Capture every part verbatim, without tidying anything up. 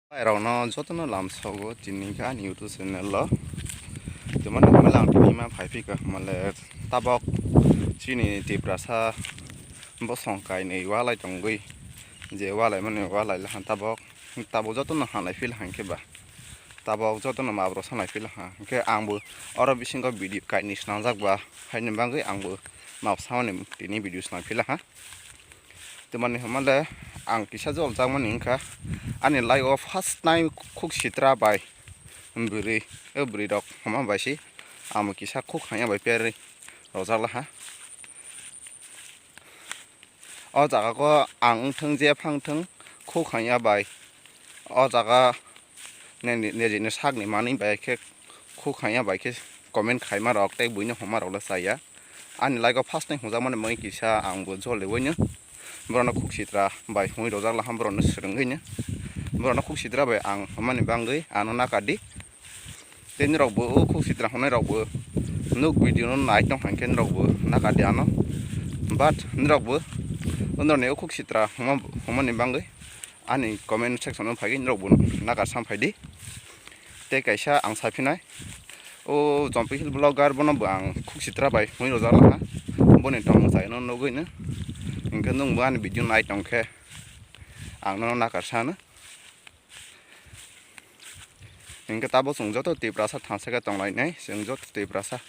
Rokno jotono lamsogo tini khe ani YouTube channel o. Tei mani hwnba le ang tini ma phai phi kha hwnba le tabok chini Tiprasa bosong kainwi walai tongwi, je walai mani walai laha tabok, tabok jotono hanlai phi laha hwnkhe ba tabok jotono map rok sanlai phi laha hwnkhe ang bo oro bisingo video kainwi swnamjak ba, haini bagwi ang bo map samani tini video swnam phi laha. Tei mani hwnba le ang kisa jol jakmani wngkha ani life o first time khuk sitra bai bwrwi, o bwrwi rok hwnba bai se ang bo kisa khuk hamya bai perwi rojak laha. O jaga o ang wngthung je phang thung khuk hamya bai o jaga nini, nijini sakni manwi bai khe khuk hamya bai khe comment khaima rok tei buino hwnma rok le chaya. Ani life o first time hwnjakmani mui kisa ang bo jol riwi no borokno khuk sitra bai hwnwi rojak laha borokno swrwngwi no. Borokno khuk sitra bai ang hwnmani bagwi ano nakar di. Tei norok bo o khuk sitra hwnwi rok bo nuk video no nai tong kha hwnkhe norok bo nakar di ano. But norok bo norokni o khuk sitra hwnma, hwnmani bagwi ani comment section o phaiwi norok bo nakar sam phai di. Tei kaisa ang saphinai, o Jompi Hill Vlogger bono bo ang khuk sitra bai hwnwi rojak laha, boni tongmung chai no nugwi no, hwnkhe nwng bo ani video nai tong khe ang nono nakar sano. Hwnkhe tabok chwng joto Tiprasa thansa khe tonglainai, chwng joto Tiprasa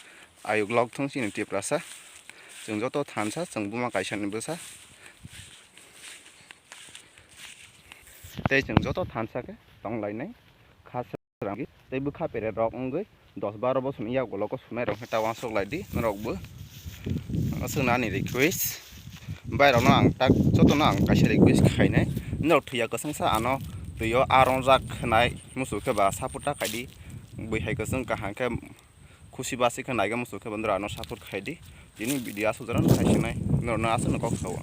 ayuk lok thung chini Tiprasa, chwng joto thansa, chwng buma kaisa ni bwsa. Tei chwng joto thansa khe tonglainai kha srangwi tei bwkha pere rok wngwi dos baro bosor ni yagulo ko sunai rok khe ta uansuk lai di norok bo. Aswk no ani request bai rok no ang tak joto no ang kaisa request khainai, norok thwiya kwchwng sa ano twi o arongjak khwnai muchuk khe ba support ta khai di, bui hai kwchwng kaham khe khusi basi khe naiga muchuk khe bo norok ano support khai di. Tini video aswk jora no khai sinai norok no aswk no kok sao.